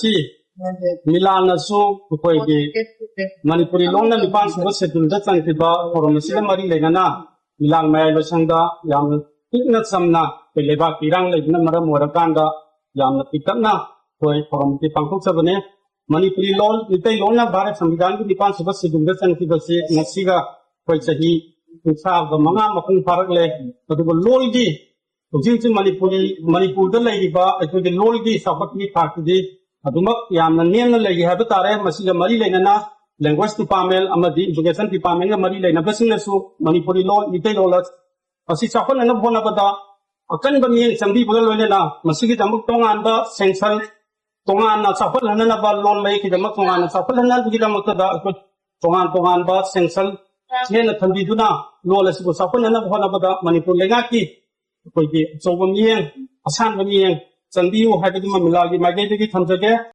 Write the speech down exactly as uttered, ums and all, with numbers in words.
ꯁꯤ ꯃꯤꯂꯥꯟꯅꯁꯨ ꯑꯩꯈꯣꯏꯒꯤ ꯃꯅꯤꯄꯨꯔꯤ ꯂꯣꯟꯅ ꯅꯤꯄꯥꯟ ꯁꯨꯕ ꯁꯦꯗꯨꯜꯗ ꯆꯟꯈꯤꯕ ꯊꯧꯔꯝ ꯑꯁꯤꯒ ꯃꯔꯤ ꯂꯩꯅꯅ ꯃꯤꯂꯥꯟ ꯃꯌꯥꯏ ꯂꯣꯏꯁꯪꯗ ꯌꯥꯝꯅ ꯄꯤꯛꯅ ꯆꯝꯅ ꯑꯩꯈꯣꯏ ꯂꯩꯕꯥꯛꯀꯤ ꯏꯔꯥꯡ ꯂꯩꯕꯅ ꯃꯔꯝ ꯑꯣꯏꯔꯀꯥꯟꯗ ꯌꯥꯝꯅ ꯄꯤꯛꯇꯛꯅ ꯑꯩꯈꯣꯏ ꯊꯧꯔꯝ ꯑꯁꯤ ꯄꯥꯡꯊꯣꯛꯆꯕꯅꯦ꯫ ꯃꯅꯤꯄꯨꯔꯤ ꯂꯣꯟ, ꯃꯤꯇꯩ ꯂꯣꯟꯅ ꯚꯥꯔꯠ ꯁꯪꯕꯤꯙꯥꯟꯒꯤ ꯅꯤꯄꯥꯟ ꯁꯨꯕ ꯁꯦꯗꯨꯜꯗ ꯆꯟꯈꯤꯕꯁꯤ ꯉꯁꯤꯒ ꯑꯩꯈꯣꯏ ꯆꯍꯤ ꯀꯨꯟꯊ꯭ꯔꯥꯒ ꯃꯉꯥ ꯃꯄꯨꯡ ꯐꯥꯔꯛꯂꯦ꯫ ꯑꯗꯨꯒ ꯂꯣꯜꯒꯤ ꯍꯧꯖꯤꯛ ꯍꯧꯖꯤꯛ ꯃꯅꯤꯄꯨꯔꯤ, ꯃꯅꯤꯄꯨꯔꯗ ꯂꯩꯔꯤꯕ ꯑꯩꯈꯣꯏꯒꯤ ꯂꯣꯜꯒꯤ ꯆꯥꯎꯈꯠꯄꯒꯤ ꯊꯥꯛꯁꯤꯗꯤ ꯑꯗꯨꯃꯛ ꯌꯥꯝꯅ ꯅꯦꯝꯅ ꯂꯩꯔꯤ ꯍꯥꯏꯕ ꯇꯥꯔꯦ꯫ ꯃꯁꯤꯒ ꯃꯔꯤ ꯂꯩꯅꯅ language department ꯑꯃꯗꯤ education departmentꯒ ꯃꯔꯤ ꯂꯩꯅꯕꯁꯤꯡꯅꯁꯨ ꯃꯅꯤꯄꯨꯔꯤ ꯂꯣꯜ, ꯃꯤꯇꯩ ꯂꯣꯜ ꯑꯁꯤ ꯆꯥꯎꯈꯠꯅꯅꯕ ꯍꯣꯠꯅꯕꯗ ꯑꯀꯟꯕ ꯃꯤꯠꯌꯦꯡ ꯆꯪꯕꯤꯕꯒ ꯂꯣꯏꯅꯅ ꯃꯁꯤꯒꯤꯗꯃꯛ ꯇꯣꯉꯥꯟꯕ sanction, ꯇꯣꯉꯥꯟꯅ ꯆꯥꯎꯈꯠꯍꯟꯅꯅꯕ, ꯂꯣꯜ ꯃꯌꯦꯛꯀꯤꯗꯃꯛ ꯇꯣꯉꯥꯟꯅ ꯆꯥꯎꯈꯠꯍꯟꯅꯕꯒꯤꯗꯃꯛꯇꯗ ꯑꯩꯈꯣꯏ ꯇꯣꯉꯥꯟ ꯇꯣꯉꯥꯟꯕ sanction ꯍꯦꯟꯅ ꯊꯝꯕꯤꯗꯨꯅ ꯂꯣꯜ ꯑꯁꯤꯕꯨ ꯆꯥꯎꯈꯠꯅꯅꯕ ꯍꯣꯠꯅꯕꯗ ꯃꯅꯤꯄꯨꯔ ꯂꯩꯉꯥꯛꯀꯤ ꯑꯩꯈꯣꯏꯒꯤ ꯑꯆꯧꯕ ꯃꯤꯠꯌꯦꯡ, ꯑꯁꯥꯟꯕ ꯃꯤꯠꯌꯦꯡ ꯆꯪꯕꯤꯌꯨ ꯍꯥꯏꯕꯗꯨꯃ ꯃꯤꯂꯥꯟꯒꯤ ꯃꯥꯏꯀꯩꯗꯒꯤ ꯊꯝꯖꯒꯦ꯫